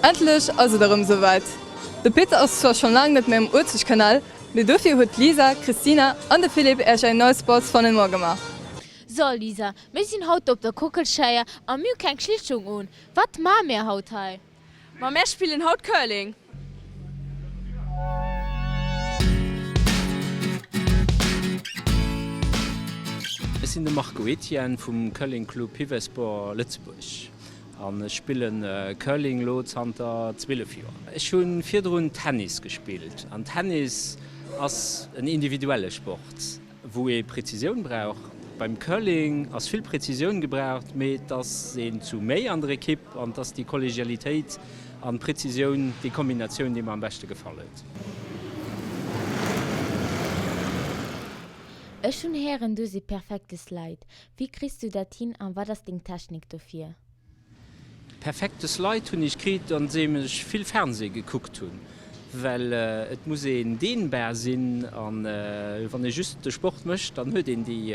Endlech ass et erëm souwäit. De Pit ass zwar schonn laang net méi um Uelzechtkanal, mee dofir huet d'Lisa, d'Christina an de Philippe Äech eng nei Sports Fun and More gemaach. So Lisa, mir sinn haut op der Kockelscheier a mir hu keng Schlittschong un. Wat maa mir haut hei? Ma mär spillen haut Curling. Ech sinn de Marco Etienne vum Curling Club Hivesport Lëtzebuerg an ech spillen Curling lo zanter 12 Joer. Ech hu virdrun Tennis gespillt an Tennis ass en individuelle Sport. Wou ee Präzisioun brauch. Beim Curling ass vill Präzisioun gebraucht, mee et ass een zu méi an der Ekipp an et ass déi Kollegialitéit an d'Präzisioun, déi Kombinatioun, déi mer am beschte gefall huet. Ech hunn héieren du hues ee perfekte Slide. Wéi kriss du dat hin an wat ass deng Technik dofir? Perfekte Slide hunn ech kritt andeem ech vill Fernseh gekuckt hunn, well et muss een dehnbar sinn an wann ee just de Sport mécht, dann huet een déi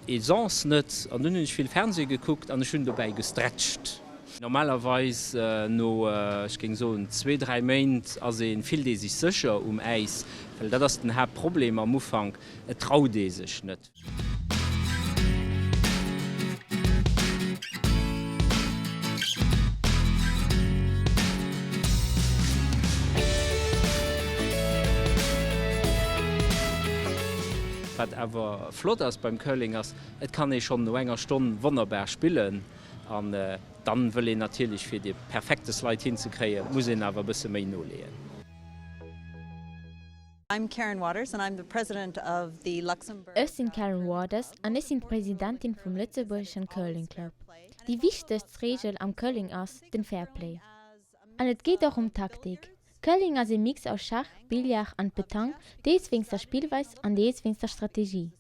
Aisance net. An dunn hunn ech vill Fernseh gekuckt an ech hunn dobäi gestretcht. Normalerweis no, ech géing soen, zwee, dräi Méint ass ee, fillt ee sech sécher um Äis, well dat ass den Haaptproblem am Ufank, et traut ee sech net. Wat awer flott ass beim Curling ass, et kann ee schonn no enger Stonn wonnerbar spillen an dann wëll een natierlech fir de perfekte Slide hinzekréien, muss een awer e bësse méi noleeën. Ech sinn d'Karen Waters an ech sinn d'Presidentin vum lëtzebuergeschen Curling Club. Déi wichtegst Reegel am Curling ass den Fairplay. An et geet och ëm Taktik. Curling ass ee Mix aus Schach, Billard an Petanque, deels wéinst der Spillweis an deels wéinst der Strategie.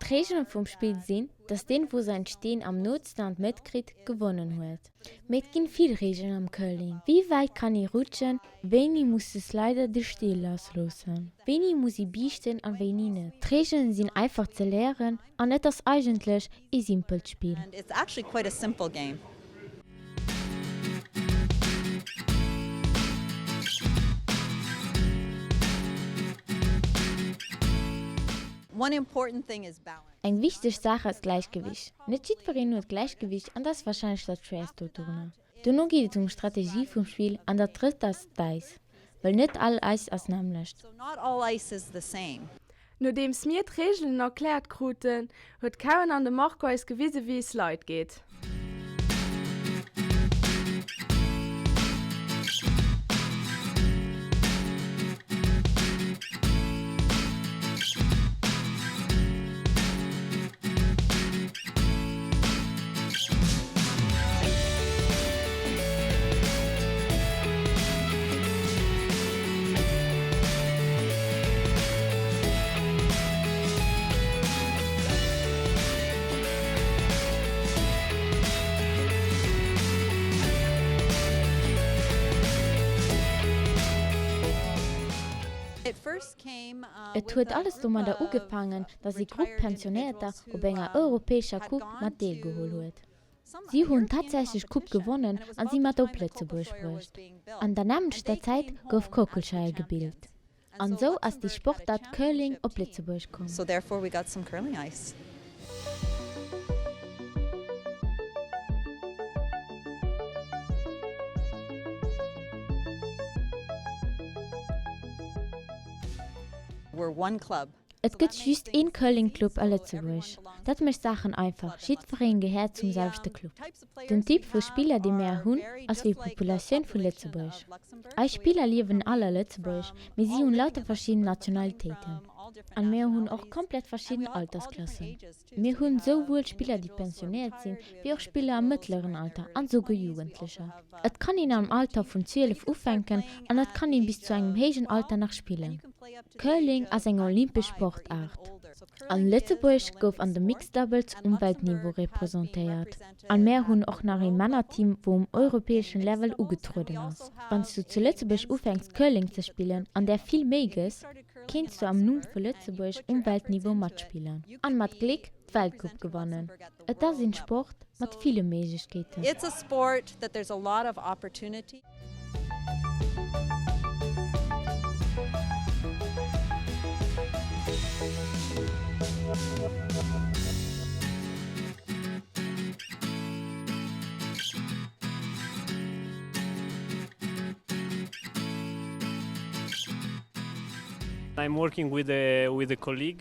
D'Reegelen vum Spill sinn, dass deen wou säin Steen am nootsten an d'Mëtt kritt, gewonnen huet. Mee et ginn vill Reegelen am Curling. Wéi wäit kann ee rutschen, wéini muss de Slider de Stee lass loossen, wéini muss ee biichten an wéini net. D'Reegelen sinn einfach ze léieren an et ass eigentlech ee simpelt Spill. Eng wichteg Saach ass d'Gläichgewicht. Net jiddwereen huet Gläichgewicht an dat ass warscheinlech dat schwéierst do dorunner. Dono geet et ëm Strategie vum Spill an dat drëtt ass d'Äis, well net all Äis ass nämmlecht. Nodeems mir d'Reegelen erkläert kruten, huet d'Karen an de Marco eis gewise wéi e Slide geet. Et huet alles domadder ugefaangen, datt ee Grupp Pensionéierter op enger europäescher Coupe mat deelgeholl huet. Si hunn tatsächlech d'Coupe gewonnen a si mat op Lëtzebuerg bruecht. An der nämmlechter Zäit gouf Kockelscheier gebilt. An esou ass déi Sportart Curling op Lëtzebuerg komm. Et gëtt just een Curling Club a Lëtzebuerg. Dat mécht d'Saachen einfach, jiddwereen gehéiert zum selwechte Club. Den Typ vu Spiller dee mär hunn ass wéi d'Populatioun vu Lëtzebuerg. Eis Spiller liewen all a Lëtzebuerg, mee si hunn lauter verschidden Nationalitéiten. An mir hunn och komplett verschidden Altersklassen. Mir hunn esou wuel Spiller déi pensionéiert sinn, wéi och Spiller am mëttleren Alter an esouguer Jugendlecher. Et kann een am Alter vun 12 ufänken an et kann een bis zu engem héijen Alter nach spillen. Curling ass eng olympesch Sportaart. An Lëtzebuerg gouf an de Mixed Doubles um Weltniveau representéiert. An mär hunn och nach ee Männerteam wou um europäeschen Level ugetrueden ass. Wann s du zu Lëtzebuerg ufänks Curling ze spillen an där vill Méi gëss. Kéints du am Numm vu Lëtzebuerg um Weltniveau matspillen an mat Gléck d'Weltcoupe gewannen. Et ass een Sport mat ville Méiglechkeeten.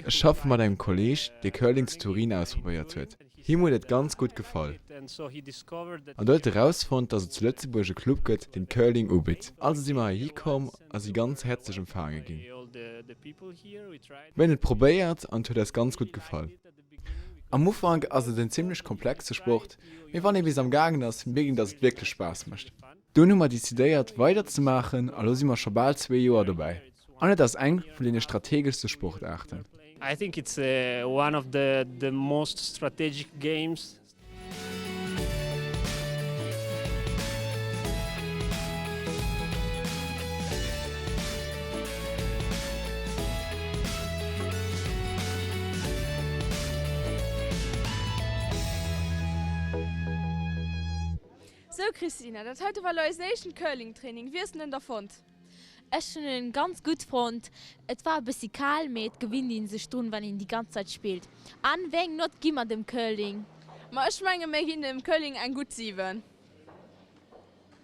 Ech schaffe mat engem Kolleeg, dee Curling zu Turin ausprobéiert huet. Him huet et ganz gutt gefall. An do huet erausfonnt, dass et zu Lëtzebuerg e Club gëtt, deen Curling ubitt. Also si mer heihi komm a si ganz häerzlech empfaange ginn. Mir hunn et probéiert an et huet eis ganz gutt gefall. Am Ufank ass et en zimmlech komplexe Sport, mee wann ee bis am gaangen ass, mierkt een, dass et wierklech Spaass mécht. Dunn hu mer decidéiert weider ze maachen a lo si mer scho bal zwee Joer dobäi an et ass eng vun deene strategeschste Sportaarten. I think it's one of the the most strategic games. Sou Christina, dat heite war lo eisen éischten Curling-Training. Wéi hues de en da fonnt? Ech hunn en ganz gutt fonnt. Et war e bëssi kal, mee et gewinnt een sech drun wann een déi ganz Zait spillt. An wéi eng Nott gi mer dem Curling? Ma ech mengen mir ginn dem Curling eng gutt 7.